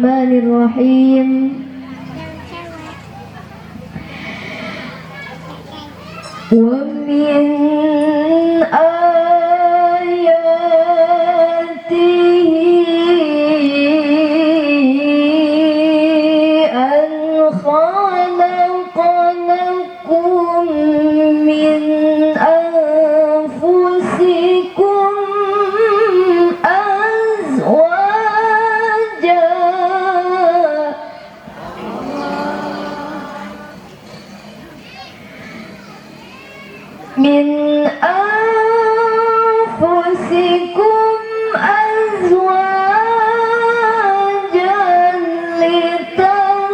Bismillahirrahmanirrahim. Wa min ayatihi an khalaqa lakum min anfusikum azwaja min anfusikum azwajan litaskunu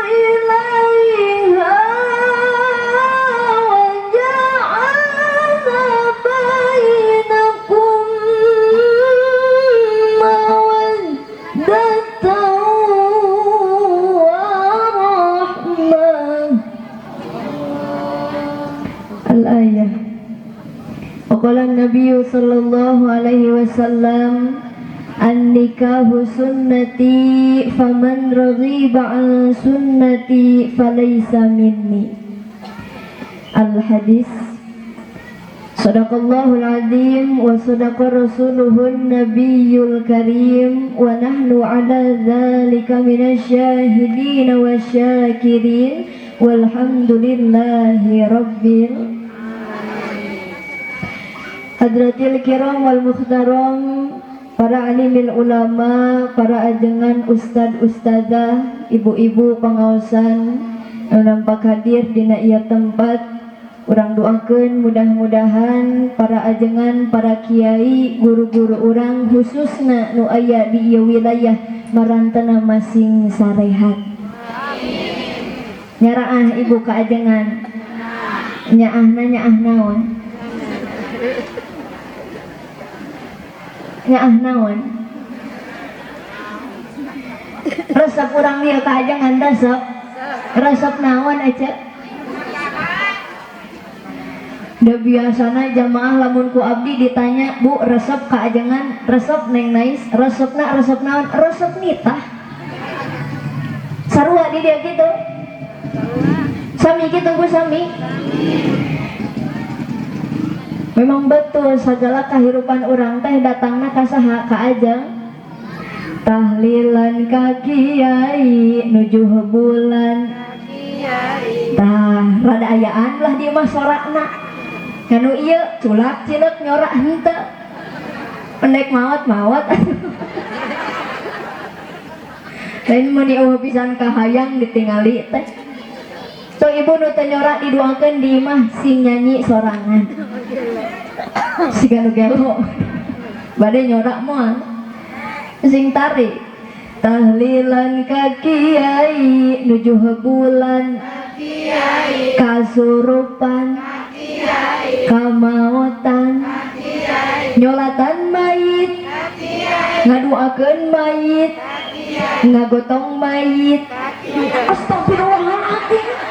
ilaiha wa ja'ala bainakum mawaddatan wa rahmah. Al-ayah. Waqala Nabi sallallahu alaihi wasallam, an-nikahu sunnati faman raghiba an sunnati falaysa minni. Al-hadis. Sadaqallahul azim wa sadaqa rasuluhun nabiyyul karim wa nahnu ala dzalika minasyahidin wasyakirin walhamdulillahi rabbil. Hadratil kiram wal mukhtaram, para alimil ulama, para ajengan ustad ustazah, ibu-ibu pengaosan nu nampak hadir dina ieu tempat, urang doakeun mudah-mudahan para ajengan, para kiai, guru-guru urang khususna nu aya di ieu wilayah marantena masing sarehat. Nyaraah ibu ka ajengan, nyaahna nyaah naon? Nyaah naon? Resep urang ieu ka ajengan resep. Resep naon aja? Da biasana jamaah lamun ku abdi ditanya, "Bu, resep ka ajengan, resep Neng Nais, resepna resep naon?" Resep nitah. Sarua di dia gitu. Sami kitu Bu, sami. Memang betul segala kehidupan orang teh datangna ka saha? Ka ajeng. Tahlilan ka kiai nuju bulan. Tah rada ayaan lah di mah sorakna. Nganu ieu culak cileuk nyorak henteu. Pendek maot maot. Lain meuni eueuh pisan kahayang ditingali teh. So ibu nu teu nyorak diduakeun di imah sing nyanyi sorangan. Siga nu gelo. Bade nyorak moal. Sing tarik. Tahlilan ka kiai nuju bulan. Kasurupan. Kamaotan. Nyolatan mayit. Ngaduakeun mayit. Ngagotong mayit. Astagfirullahaladzim.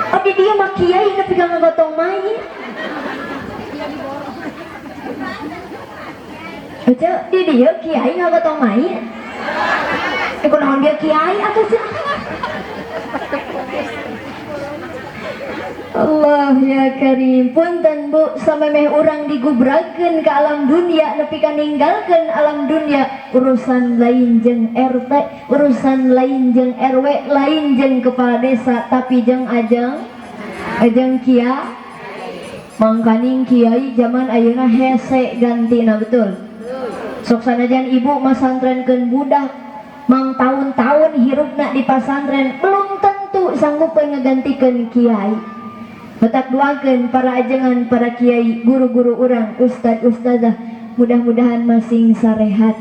Abdi dia mah kiai nepi ka ngagotong mayit. Ece di dia kiai ngagotong mayit. Kunaon dia kiai atuh cenah. Allah ya Karim. Punten Bu, samemeh urang digubrakeun ka alam dunia nepi ka ninggalkeun alam dunia, urusan lain jeung RT, urusan lain jeung RW, lain jeung kepala desa, tapi jeung ajeng ajeng kia. Mangkaning kiai zaman ayeuna hese gantina, betul. Sok sanajan ibu masantrenkeun budak mang tahun-tahun hirupna di pasantren belum tentu sanggup ngagantikeun kiai. Betak doakeun para ajengan, para kiai, guru-guru urang, ustad ustazah, mudah-mudahan masing sarehat.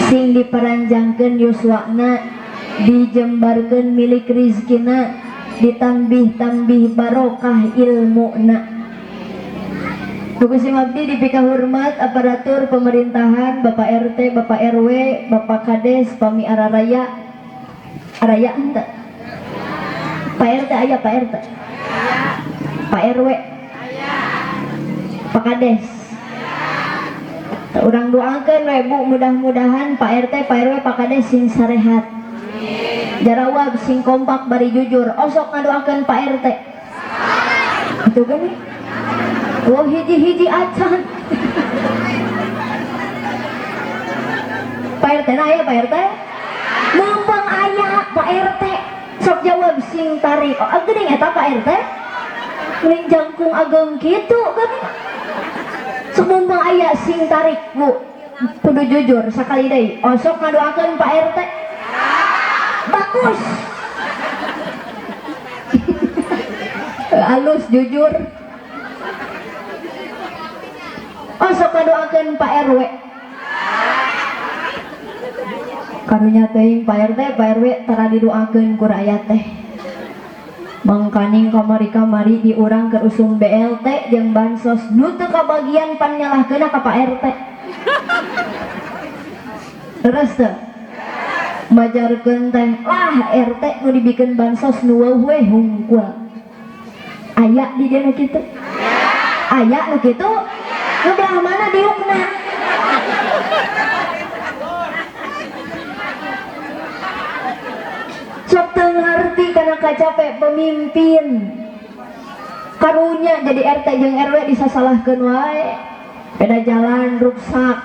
Sing diparanjangkeun yuswana, dijembarkeun milik rizkina, ditambih-tambih barokah ilmuna. Dukusim abdi dipika hormat aparatur pemerintahan, Bapak RT, Bapak RW, Bapak Kades, Pami Araraya, Araya henteu. Pak RT aya Pak RT. Pak RW. Pak Kades. Urang doakeun we, Bu, mudah-mudahan Pak RT, Pak RW, Pak Kades sing sarehat, jarawab, sing kompak bari jujur. Osok ngadoakeun Pak RT itu gini. Oh, hiji-hiji acan. Pak RT na aya? Pak RT mumpung aya Pak RT, sok jawab sing tarik. Oh, geuning eta Pak RT mending jangkung ageng kitu geuning. Sok mumpung aya sing tarik, Bu, kudu jujur sakali deui. Osok ngadoakeun Pak RT. Bagus, halus, jujur. Osok ngadoakeun Pak RW. Karunya teuing Pak RT, Pak RW tara didoakeun ku rakyat teh. Mangkaning kamari-kamari di urang keur usum BLT jeung bansos, nu teu kabagian pan nyalahkeunna ka Pak RT. Terus teu majarkeun teh lah RT nu dibikeun bansos nu weuh we hungkul. Aya di dieu nu kitu? Aya nu kitu? Nu belah mana diukna? Sok teu ngarti kana kacape pemimpin. Karunya jadi RT jeung RW disasalahkeun wae. Peda jalan ruksak,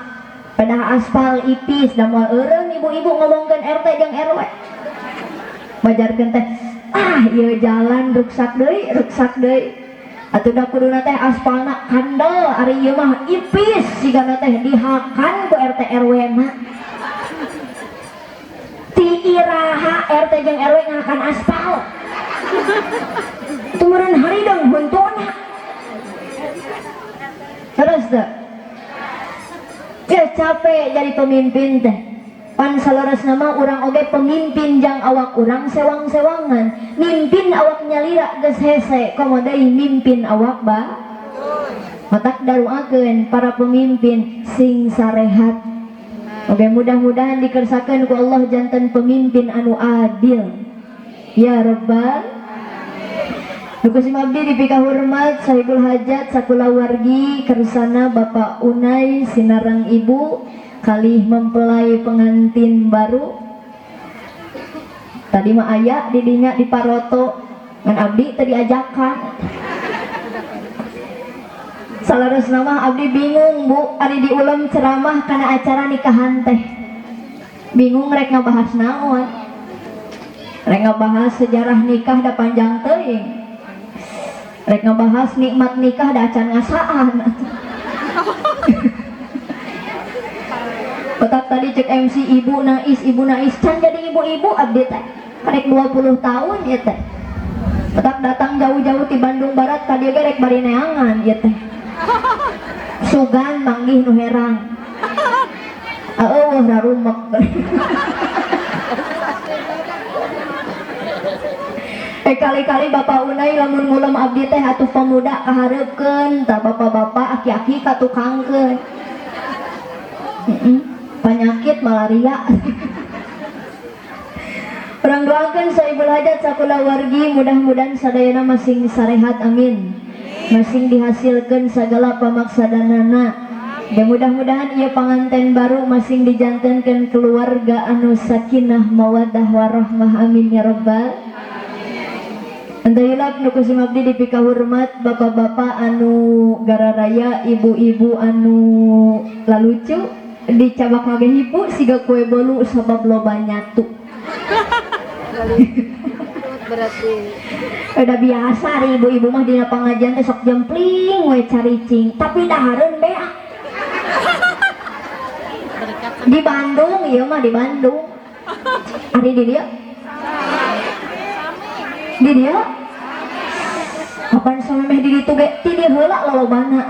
peda aspal ipis, da moal eureun ibu-ibu ngomongkeun RT jeung RW. Majarkeun teh, ah ieu jalan ruksak deui, ruksak deui. Atuh da kuduna teh aspalna kandel, ari ieu mah ipis sigana teh dihakan ku RT RW na. Ti iraha RT jeung RW ngahakan aspal. Tumurun haridang huntuna. Terus teh. Ya capek jadi pemimpin teh. Pan saleresna mah urang oge pemimpin jang awak urang sewang-sewangan. Mimpin awak nyalira geus hese, komo deui mimpin awak ba. Matak daruakeun para pemimpin sing sarehat. Oke, mudah-mudahan dikersakeun ku Allah janten pemimpin anu adil. Ya Rabbal. Dukusim abdi dipika hormat sahibul hajat sakulawargi kersana Bapak Unai sinarang ibu kalih mempelai pengantin baru. Tadi mah aya didinya di paroto ngan abdi tadi ajakan. Salarasna mah abdi bingung, Bu, ari diulem ceramah kana acara nikahan teh. Bingung rek ngabahas naon. Rek ngabahas sejarah nikah da panjang teuing. Rek ngabahas nikmat nikah da acan ngasaan. Tetap tadi cek MC ibu nais can jadi ibu-ibu abdi teh. Rek 20 tahun ieu teh. Tetap datang jauh-jauh ti Bandung Barat ka dieu ge rek bari neangan ieu teh. Sugan manggih nu herang. Eueuh rarumek. Kali-kali Bapak Unai lamun ngulem abdi teh atuh pemuda kahareupkeun, tah bapak-bapak aki-aki katukangkeun. Penyakit malaria. Urang doakeun sahibul hajat sakulawargi mudah-mudahan sadayana masing sarehat, amin. Masing dihasilkeun sagala pamaksadanana. Dan mudah-mudahan ieu panganten baru masing dijantenkeun keluarga anu sakinah mawaddah warahmah, amin ya rabbal. Entah hilap nu kusim abdi dipika hormat bapak-bapak anu gararaya, ibu-ibu anu lalucu dicabak mage hipu siga kue bolu sabab loba nyatu. Berarti udah biasa ari ibu-ibu mah dina pangajian teh sok jempling we caricing, tapi dahareun beak. Di Bandung ieu mah, di Bandung. Ari di dieu? Di dieu? Kapan samemeh di ditu ge ti dieu heula lolobana.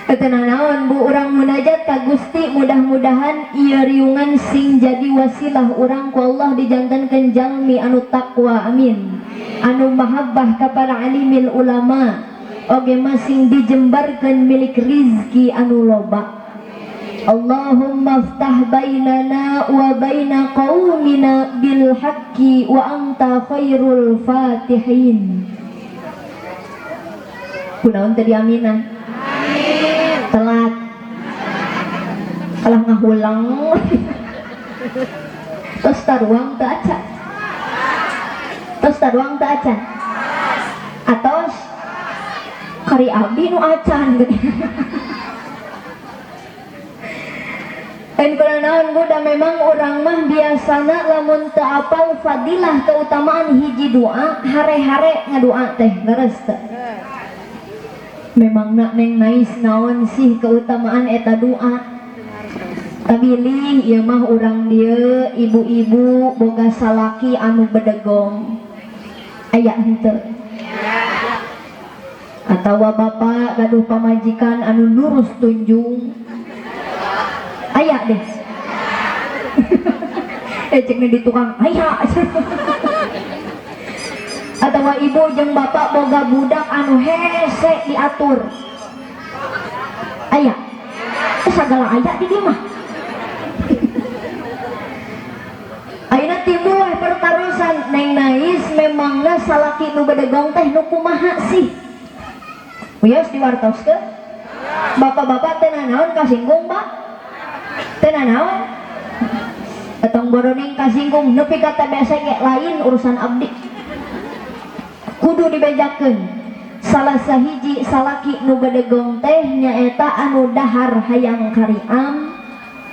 Teu nanaon Bu, urang munajat ka Gusti mudah-mudahan ieu riungan sing jadi wasilah urang ku Allah dijantenkeun jalmi anu takwa, amin. Anu mahabbah ka para alimil ulama, oge masing dijembarkeun milik rizki anu loba. Allahumma ftah bainana wa baina qaumina bil haqqi wa anta khairul fatihin. Kunaon teh diaminan? Telat kalah ngahulang. Tos taruang teu acan? Tos taruang teu acan? Atos kari abdi nu acan geuning. Lain kunaon Bu, da memang urang mah biasana lamun teu apal fadilah keutamaan hiji doa, hare-hare ngadoa teh, leres teu? Memangna Neng Nais naon sih keutamaan eta doa? Tabilih ieu mah urang dieu ibu-ibu boga salaki anu bedegong. Aya henteu? Atawa bapak gaduh pamajikan anu lurus tunjung? Aya deh. Cek di tukang aya. Atawa ibu jeung bapak boga budak anu hese diatur. Aya. Sagala aya di dieu mah. Ayeuna timbul weh pertarosan Neng Nais memangna salaki nu bedegong teh nu kumaha sih? Wios diwartoskeun? Bapak-bapak teh nanaon kasinggung, Pak? Teu nanaon? Etong boroning kasinggung nepi ka TBC ge lain urusan abdi. Kudu dibejakeun. Salah sahiji salaki nu bedegong teh nyaeta anu dahar hayang kariam,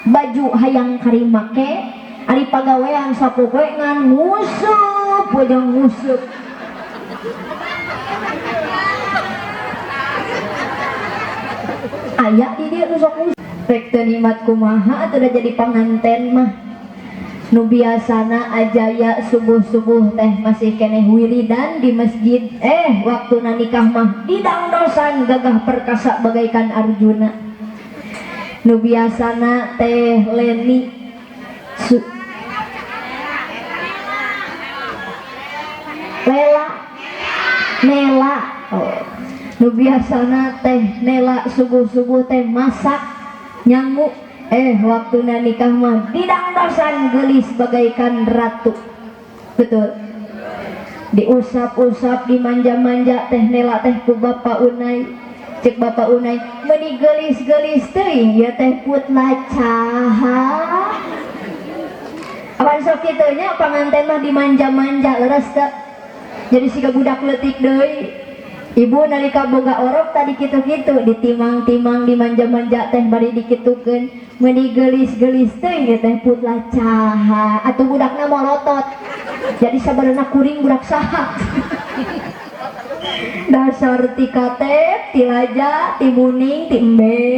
baju hayang karimake, ari pagawean sapopoe ngan ngusup we jeung ngusup. Aya di dieu nu sok ngusup. Rek teu nikmat kumaha atuh da jadi panganten mah. Nu biasana ajaya subuh-subuh teh masih keneh wiridan di masjid, waktuna nikah mah didangdosan gagah perkasa bagaikan Arjuna. Nu biasana teh Leni Lela Nela, oh. Nu biasana teh Nela subuh-subuh teh masak nyangu, waktuna nikah mah didangdosan geulis bagaikan ratu. Betul. Diusap-usap, dimanja-manja teh Nela teh ku Bapak Unai. Cek Bapak Unai, meuni geulis-geulis teuing ieu teh put lacaha. Apan sok kitu nya panganten mah dimanja-manja leres teu? Jadi siga budak leutik deui. Ibu nalika boga orok tadi kitu-kitu ditimang-timang dimanja-manja teh bari dikitukeun meuni geulis-geulis teuing ieu teh put lacaha. Atuh budakna molotot. Jadi sabarana kuring budak saha. Dasar ti katep, ti laja, ti muning, ti embe.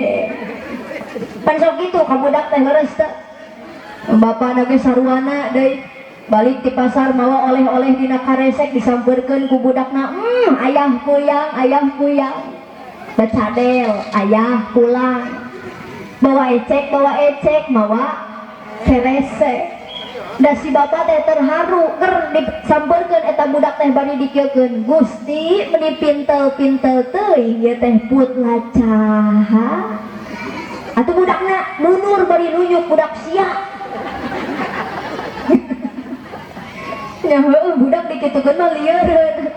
Pan sok kitu ka budak teh leres teu? Bapana ge saruana deui. Balik di pasar mawa oleh-oleh dina karesek disampeurkeun ku budakna, ayah puyang, ayah puyang. Bacadel, ayah pulang. Bawa ecek, mawa keresek. Da si bapak teh terharu ger disampeurkeun eta budak teh bari dikieukeun. Gusti meuni pintel-pintel teuing ieu teh put lacaha. Atuh budakna mundur bari nunjuk budak sia. Nya heueuh budak dikitukeun mah lieureun.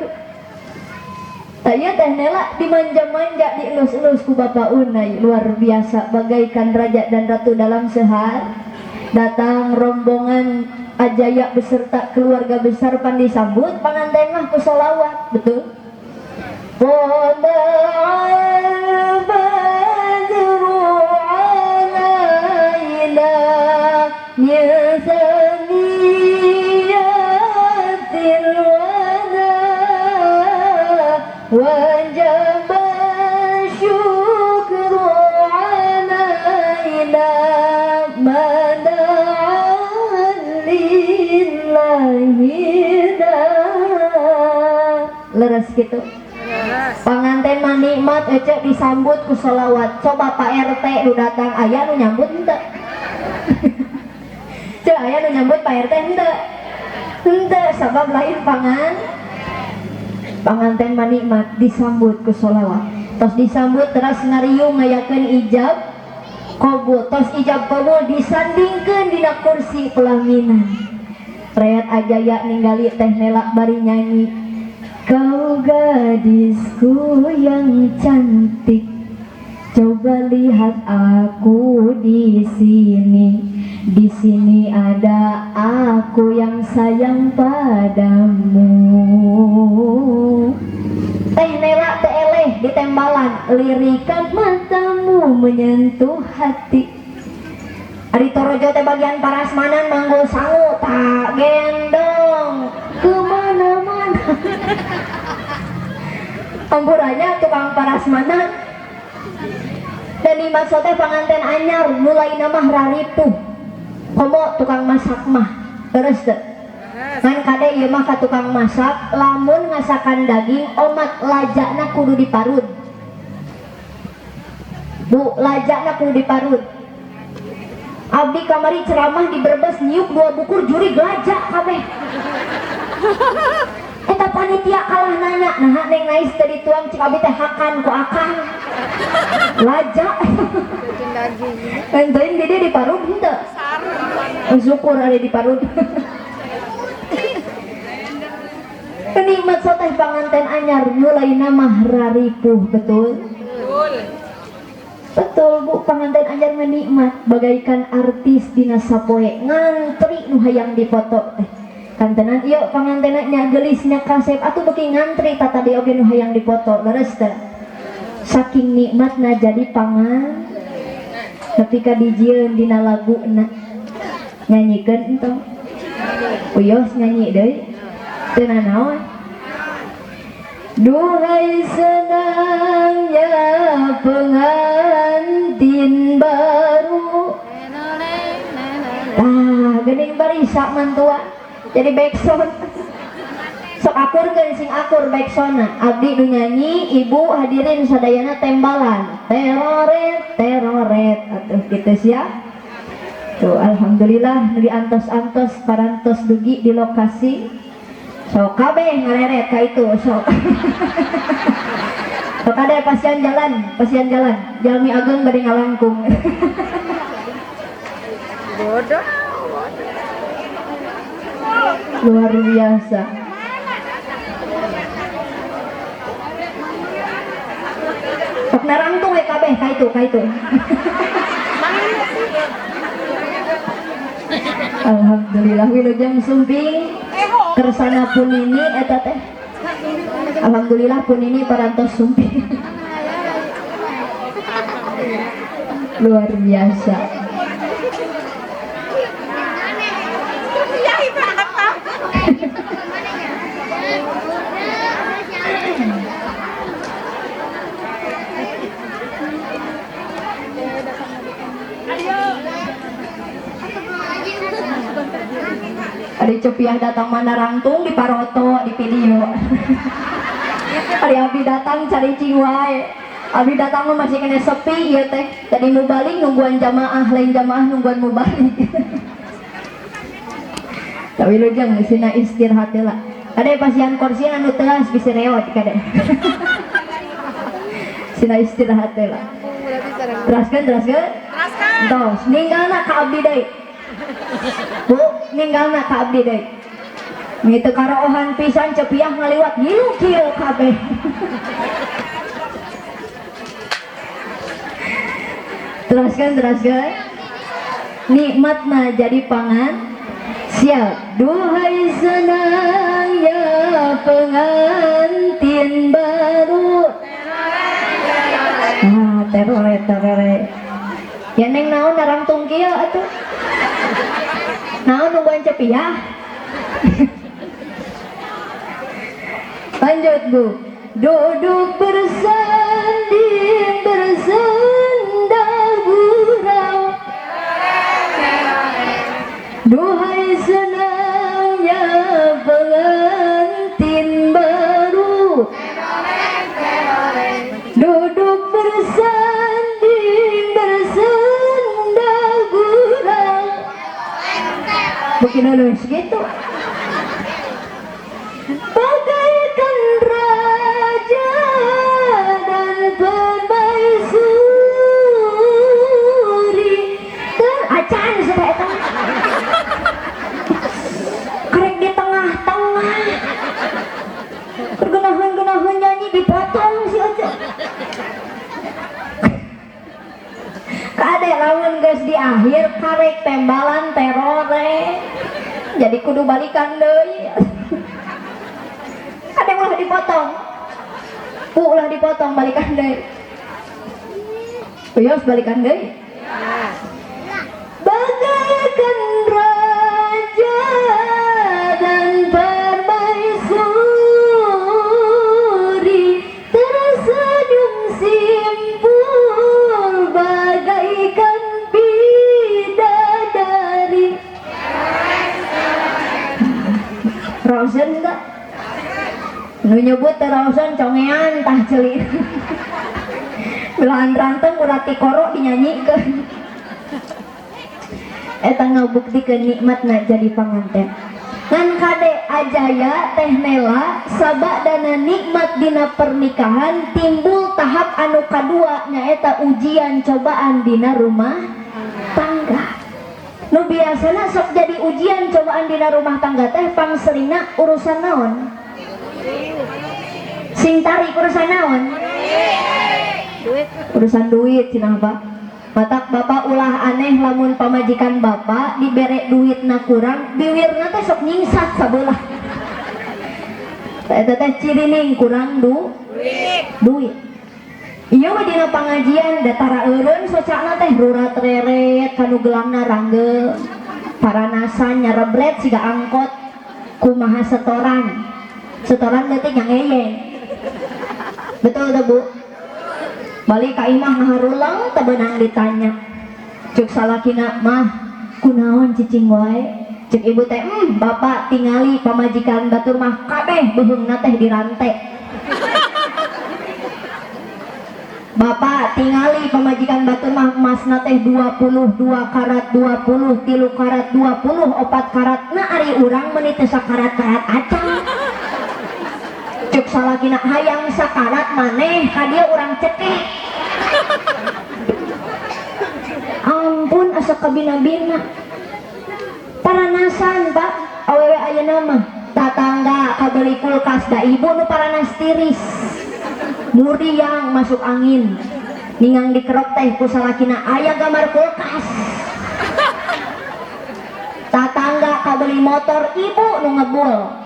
Tah ieu teh Nela dimanja-manja dielus-elus ku Bapak Unai, luar biasa bagaikan raja dan ratu dalam sehar. Datang rombongan Ajaya beserta keluarga besar pan disambut panganten mah ku sholawat, betul? Qada'al badru alaina min saniyatil wada wajaba syukru alaina ma da'a lillahi da. Leres gitu. Panganten mah nikmat ece disambut ku sholawat. Coba Pak RT nu datang aya nu nyambut henteu? Ceu aya nu nyambut Pak RT henteu? Henteu, sabab lain panganten mah nikmat disambut ku sholawat. Tos disambut teras ngariung ngayakeun ijab qabul. Tos ijab qabul disandingkeun dina kursi pelaminan. Reat Ajaya ninggali teh Nela bari nyanyi. Kau gadisku yang cantik, Coba lihat aku di sini. Di sini ada aku yang sayang padamu. Teh Nela teh eleh di tembalan, lirikan matamu menyentuh hati. Ari torojo teh bagian parasmanan manggul sangu tak gendong kemana-mana. Ampurannya tukang parasmanan. Dan dimaksud teh panganten anyar mulai nama raripuh. Komo tukang masak mah terus teh. Ngan kade ieu mah ka tukang masak lamun ngasakan daging omat lajana kudu diparut. Bu, lajana kudu diparut. Abdi kamari ceramah di Brebes nyiuk 2 bukur juri laja kabeh. Eta panitia kalah nanya, nah neng nais teh dituang cik abdi teh hakan ku akang. Laja. Enteun di dieu diparut henteu. Syukur ada diparut. Penikmat soteh panganten anyar mulai nama raripuh, betul? Betul. Betul Bu, panganten anyar menikmat bagaikan artis dina sapoe ngantri nu hayang dipoto teh. Kantenan ieu pangantenna nya geulisnya kasep atuh beuki ngantri tata tadi oge nu hayang dipoto leres teh. Saking nikmatna jadi pangan ketika dijieun dina laguna nyanyikeun entong. Uyos nyanyi deui. Teu nanaon. Duhai senangnya pengantin baru. Tah, geuning barisa mantua jadi backsound. Sok akurkeun sing akur backsoundna. Abdi nu nyanyi, ibu hadirin sadayana tembalan. Teroret, teroret atuh kitu sia. Tuh alhamdulillah nu diantos-antos parantos dugi di lokasi. Sok kabeh ngareret ka itu sok. Sok kade pasian jalan, pasian jalan. Jalmi ageung bade ngalangkung. Bodoh. Luar biasa. Sok narangtung we kabeh ka itu, ka itu. Alhamdulillah wilujeng sumping kersana pun ini eta teh. Alhamdulillah pun ini parantos sumping. Luar biasa. Ari Cepiah datang mana rangtung di paroto di video. Ari abdi datang cari ciwai. Abdi datang mah masih kena sepi ieu teh. Tadi mubalik nungguan jamaah, lain jamaah nungguan mubalik. Tapi lujeng sina istirahat heula. Kade pasian kursi anu teas bisi reot kade. Sina istirahat heula. Teraskeun, teraskeun. Teraskeun. Tos, ninggalna ka abdi deui. Bu, ninggalna ka abdi deui. Ngitu karohan pisan Cepiah ngaliwat ngilu kieu kabeh. Teraskeun, teraskeun. Nikmatna jadi pangan. Siap. Duhai senangnya pengantin baru. Ah, terore, terore. Ya neng naon narangtung kieu atuh. Naon nungguan Cepiah. Lanjut Bu. Duduk bersanding bersenda gurau. Duhai senangnya pengantin baru. Duduk bersanding bersenda gurau. Begini nulis gitu. Bagaikan raja dan permaisuri. Teracan sudah eta. Karek di tengah-tengah. Bergenahan-genahan nyanyi dipotong si aja. Lamun geus di akhir karek tembalan terore. Jadi kudu balikan deui. Ada ulah dipotong. Bu, ulah dipotong, balikan deui. Wios balikan deui. Bagaikan raja dan permaisuri, tersenyum simpul bagaikan bidadari. Rosen enggak? Nu nyebut teh Rosen congean tah ceuli. Belahan ranteng urat tikoro dinyanyikeun. Eta ngabuktikeun nikmatna jadi panganten. Ngan kade ajaya teh Nela, sabadana nikmat dina pernikahan timbul tahap anu kadua, nyaeta ujian cobaan dina rumah tangga. Nu biasana sok jadi ujian cobaan dina rumah tangga teh pangserina urusan naon? Sing tarik, urusan naon? Duit. Urusan duit cenah, Pak. Matak bapak ulah aneh lamun pamajikan bapak dibere duitna kurang, biwirna teh sok nyingsat sabelah. Eta teh cirining kurang Duit. duit. Iya mah dina pangajian da tara eureun socana teh rurat reret kanu gelangna rangge. Paranasan nyarebret siga angkot, kumaha setoran. Setoran leutik yang eyeng. Betul teh, Bu? Balik ka imah ngaharulang teu beunang ditanya. Cek salakina mah, kunaon cicing wae? Cek ibu teh, bapak tingali pamajikan batur mah kabeh beuheungna teh dirante. Bapak tingali pamajikan batur mah emasna teh 22 karat 20, 3 karat 20, 4 karat. Nah ari urang meuni teu sakarat-karat acan. Cek salakina hayang sakarat maneh ka dieu urang cekek. Ampun asa kabina-bina. Paranasan Pak, awewe ayeuna mah tatangga kabeli kulkas da ibu nu paranas tiris. Muriang masuk angin. Ningang dikerok teh ku salakina aya gambar kulkas. Tatangga kabeli motor ibu nu ngebul.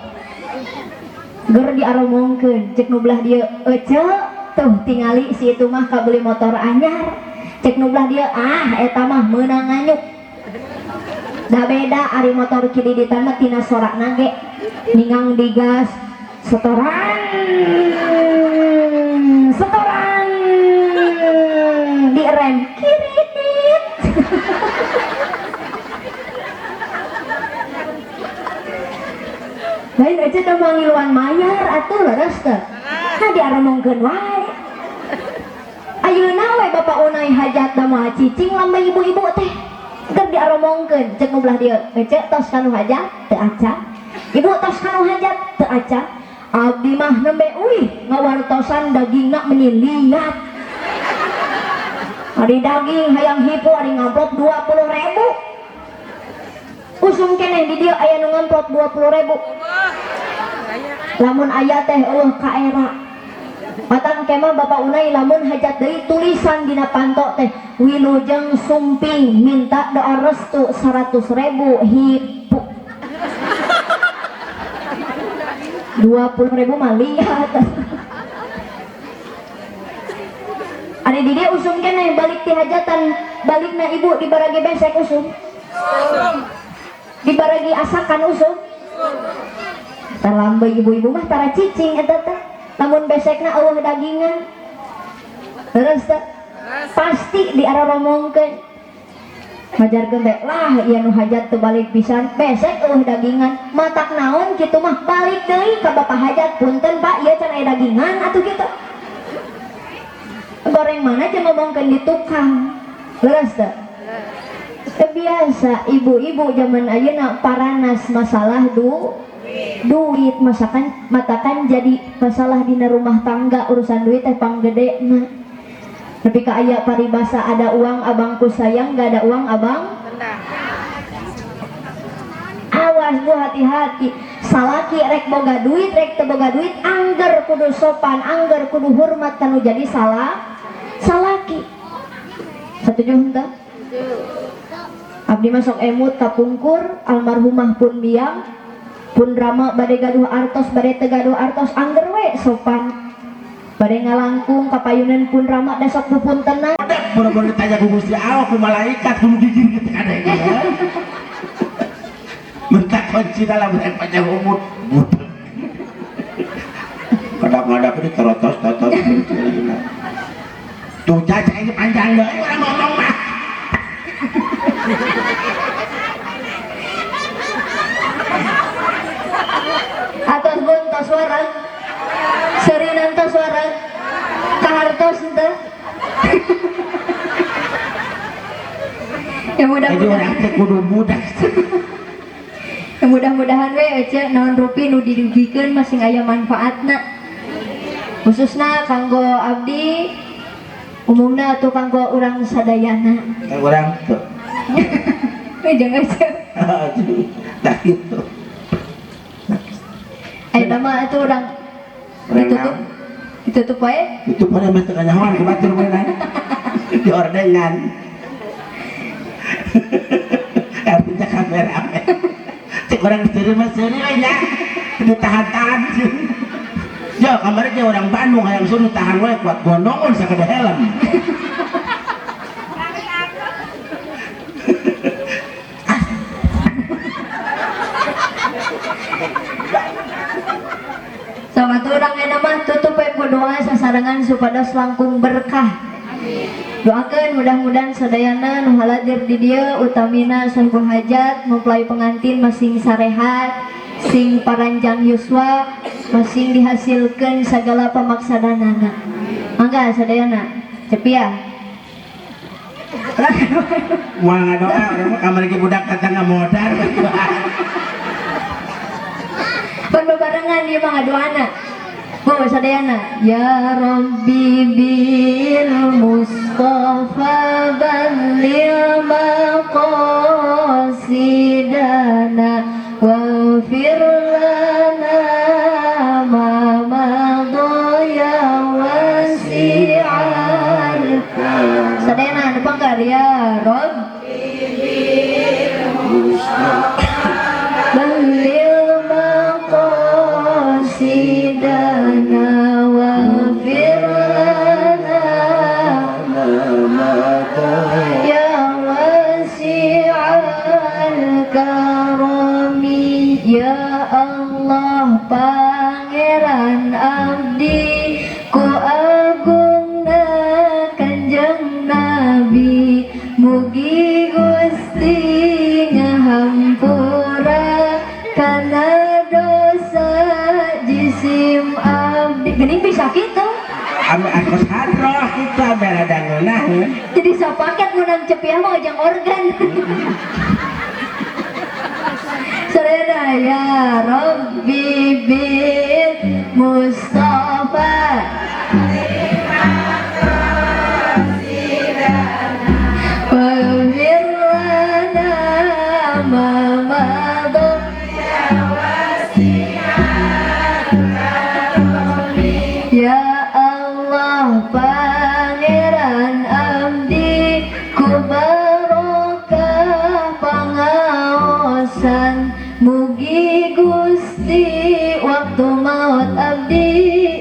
Ger diaromongkeun cek nu belah dieu, ece tuh tingali si itu mah kabeli motor anyar. Cek nu belah dieu, ah eta mah meunang nganyuk. Da beda ari motor kididitan mah tina sorakna ge. Ningang digas setoran setoran direm kiritit. Lain aja teh mangiluan mayar atuh leres teh. Nah diaromongkeun wae. Ayeuna we bapak unai hajat da moal cicing lambe ibu-ibu teh. Keur diaromongkeun cek nu belah dieu, ece tos kanu hajat teu acan. Ibu tos kanu hajat teu acan. Abdi mah nembe uih ngawartosan dagingna meuni liat. Ari daging hayang hipu ari ngamplop 20.000. Usum keneh di dieu aya nu ngamplop 20.000. Lamun aya teh eueuh kaera. Matan kemah bapak unai lamun hajat deui tulisan dina panto teh wilujeng sumping minta doa restu 100.000 hipu. 20.000 mah lihat. Ari di dieu usum keneh balik ti hajatan, balikna ibu di baragi besek usum. Di baragi asakan usum. Terlambai ibu-ibu mah tara cicing eta teh. Lamun besekna eueuh dagingan. Terus teh pasti diaromongkeun. Ngajarkeun teh lah ieu nu hajat teu balik pisan, besek eueuh dagingan. Matak naon kitu mah balik deui ka bapak hajat, punten Pak ieu can aya dagingan atuh kitu. Goreng mana aja ngomongkeun di tukang. Leres teh? Biasa ibu-ibu zaman ayeuna paranas masalah duit, masakan matakan jadi masalah dina rumah tangga urusan duit teh panggedena. Nepi ka aya paribasa ada uang abangku sayang, gak ada uang abang tendang. Awas bu, hati-hati. Salaki rek boga duit rek teu boga duit angger kudu sopan, angger kudu hormat kanu jadi salah salaki. Setuju henteu? Abdi masuk emut kapungkur almarhumah pun biang pun rama bade gaduh artos bade teu gaduh artos angger we sopan bade ngalangkung kapayunan pun rama da sok pupuntenan. Boro-boro ditanya ku Gusti Allah ku malaikat kudu gigir gitu kadang bentak kunci dalam yang panjang umur budak kadang-kadang ini terotos-totos tuh caca ini panjang deh orang ngomong mah. Atos bun tos warang serinan tos warang kahartos henteu. Ya mudah-mudahan kudu budak. Ya mudah-mudahan we ece naon rupi nu didugikeun masing aya manfaatna. Khususna kanggo abdi umumna atuh kanggo urang sadayana. Urang teu. Jeung ece. Tah kitu. Ayeuna mah atuh urang ditutup. Ditutup wae. Tutup wae mah teu kanyahoan ku batur we di ordengan. Artinya kameramen. Cek orang seuri mah seuri we nya. Ditahan-tahan. Ya kamari ge orang Bandung hayang suruh tahan we kuat gondongon sakada helm. Sama tuh urang enak mah tutup we ku doa sasarengan supados langkung berkah. Doakeun mudah-mudahan sadayana nu haladir di dieu utamina sahibul hajat mempelai pengantin masing sarehat sing paranjang yuswa masing dihasilkeun sagala pamaksadanana. Mangga sadayana cepiah. Moal ngadoa urang mah kamari ge budak datang ngamodar. Pan bebarengan ieu mah ngadoana. Bu sadayana ya Rabbi bil Mustafa balligh maqasidana waghfir lana ma madha ya wasi'al. Sadayana nu pangkar ya Rabbi bil Mustafa balligh maqasidana waghfir lana ya wasi'al karami. Ya Allah Pangeran abdi ku agungna Kanjeng Nabi mugi Gusti ngahampura kana dosa jisim abdi. Geuning bisa kitu ame akos hadroh kitu ame rada ngeunaheun. Jadi sapaket menang cepiah mah ojang organ. Sarena ya Rabbi bil Mustafa waghfir lana ma madha ya Allah Pangeran abdi ku barokah pangaosan mugi Gusti waktu maut abdi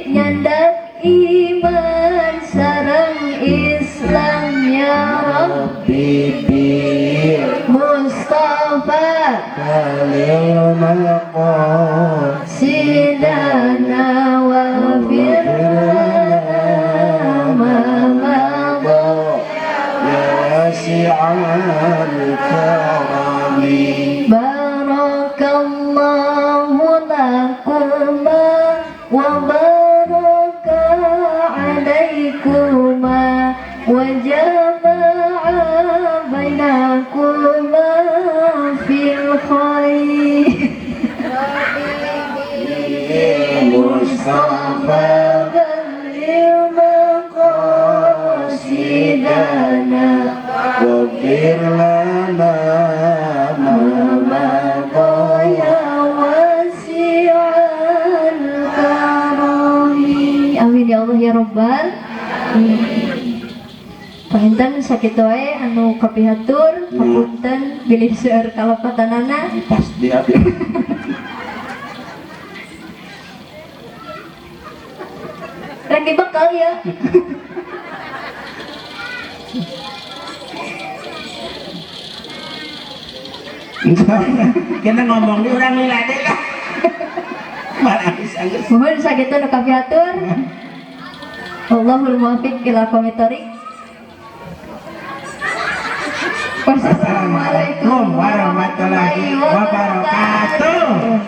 nyandak iman sareng Islam ya Rabbi bil Mustafa balligh maqasidana waghfir lana ma madha ya wasi'al karami. Barakallahu lakuma wa baraka alaikuma wa jama'a bainakuma fil khair. Mustafa balligh maqasidana waghfir lana ma madha ya wasi'al karami. Amin ya Allah ya Rabbal. Panginten sakitu wae anu kapihatur, hapunten bilih seueur kalepatanana. Pasti abdi. Rek dibekal ya. Kita ngomong di urang lila deh lah. Malah geus. Mohon sakitu nu kapihatur. Wallahul muwaffiq ila aqwamit thoriq. Wassalamualaikum warahmatullahi wabarakatuh.